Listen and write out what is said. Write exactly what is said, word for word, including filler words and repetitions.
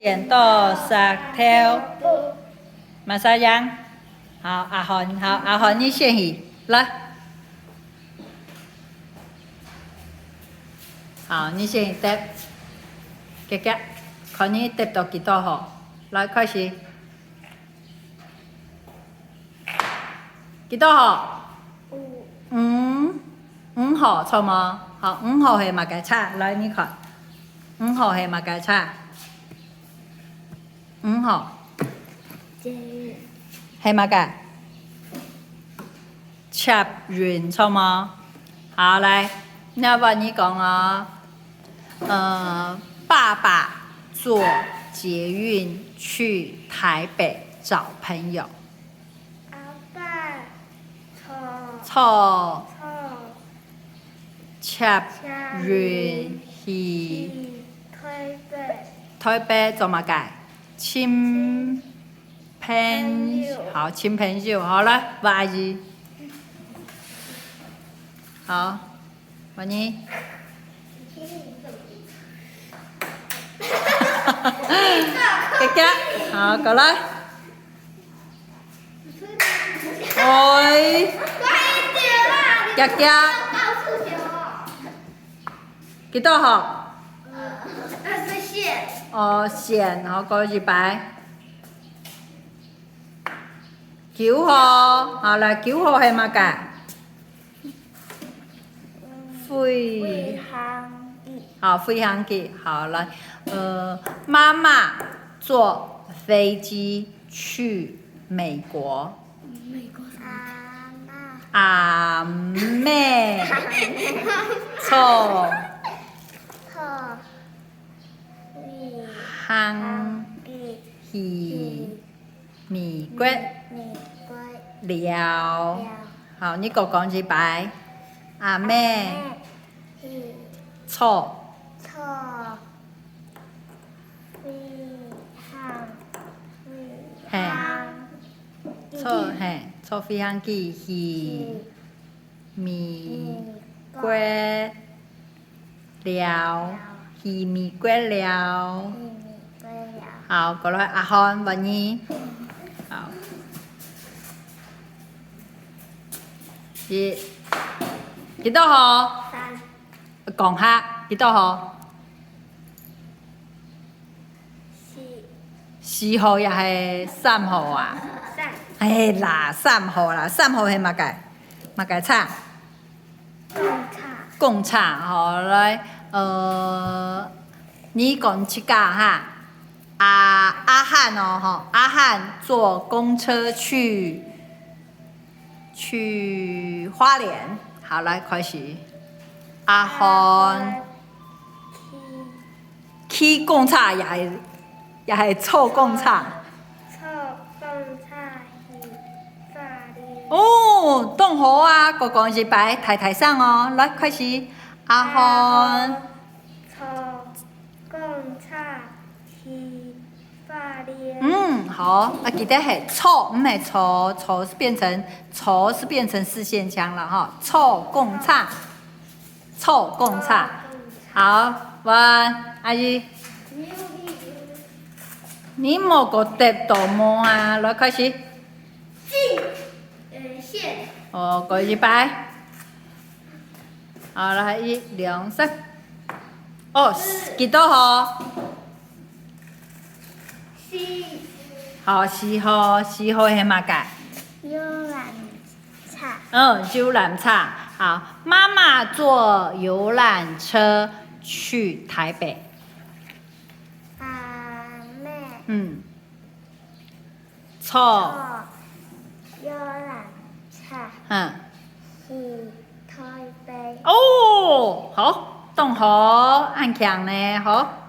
剪刀石頭布。麼儕贏？好，阿漢，好，阿漢，你先去，來。好，你先去擲。遽遽，看你擲到幾多號。來，開始。 幾多號？五。五，五號，著無？好，五號係麼个車？來，你看。五號係麼个車？五號。捷運。係麼个？捷運，著無？好，來，那換你講哦。呃，爸爸坐捷運去台北找朋友。 阿爸坐，坐，坐，捷運去，去台北，台北做麼个？尋朋，朋友。好，尋朋友。好，來，換阿姨。好，換你。遽遽，好，過來。 喂，遽遽。幾多號？呃，那是線。哦，線，好，過一擺。九號，好，來，九號係麼个？ 飛，飛行機。好，飛行機。好，來，呃，媽媽坐飛機去美國。美國什麼？阿嬤，坐，坐，飛，行，機，去， 美國，美國，尞。尞。好，你過講一擺。阿嬤，阿嬤，去，坐，坐，飛行，飛，嘿，行，坐，機，嘿，坐飛行機去，去，美國，美國， 尞，去美國尞。去美國尞。好，過來阿漢，換你。好。幾，幾多號？三。講下，幾多號？ 四。四號也係三號啊？三。哎啦，三號啦，三號係麼个？麼个車？公車。公車，好，來，呃，你講自家哈。阿，阿漢哦，吼，阿漢坐公車去 去花蓮。好，來，開始。阿漢，阿漢，騎，騎公車也係，也係坐公車。坐，坐公車去花蓮。哦，當好啊，過講一擺，大大聲哦。來，開始。阿漢，阿漢，坐 公車去花蓮。嗯，好，啊，記得係坐，毋係坐，坐是變成，坐是變成四縣腔了哈。坐公車，坐公車。坐公車。好，換阿姨。你莫過擲到無啊，來，開始。進，呃，線。哦，過一擺。 好，來，一、兩、三。哦，幾多號？四。好，四號，四號係麼个？遊覽車。嗯，遊覽車。好，媽媽坐遊覽車去台北。阿嬤。嗯。 坐。坐遊覽車。嗯。去台北。哦，好，當好，恁慶呢，好。